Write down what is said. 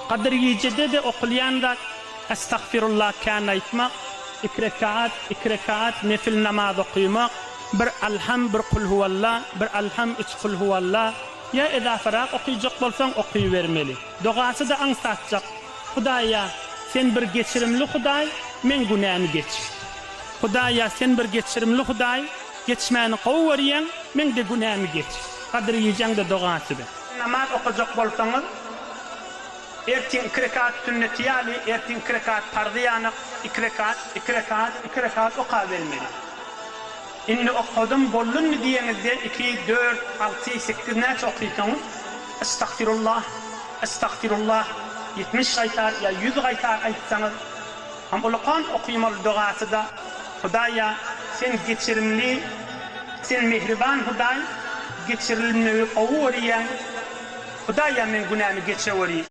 Gadyr gijede-de okulýan zat Estagfirullah kän aýtmak, iki rekaat, iki rekaat nefil namaz okymak, bir Alham, bir Kulhuwalla, bir Alham, üç Kulhuwalla, ýa ezaferak okyjak bolsaň okybermeli. Dogasy-da aňsatjak, Hudaýa, Sen bir geçirimli Hudaý, meň günämi geç. Hudaýa, Sen bir geçirimli Hudaý, geçmäni gowy görýäň, meň-de günämi geç. Gadyr gijäň-de dogasy be. Namaz okajak bolsaňyz, ertin iki rekat sünneti ýaly, ertin iki rekat parzy ýanak, iki rekat, iki rekat, iki rekat okabermeli. Indi okadym, boldy indi diýeňizde, iki, dört, alty, sekiz näçe okysaňyz, Estagfirullah, Estagfirullah 70 gaýtar ýa 100 gaýtar aýtsaňyz, Ham ulakan okymaly dogasy-da, Hudaýa, Sen geçirimli, Sen mähriban Hudaý, geçirilmegi gowy görýäň, Hudaýa meň günämi geçeweri.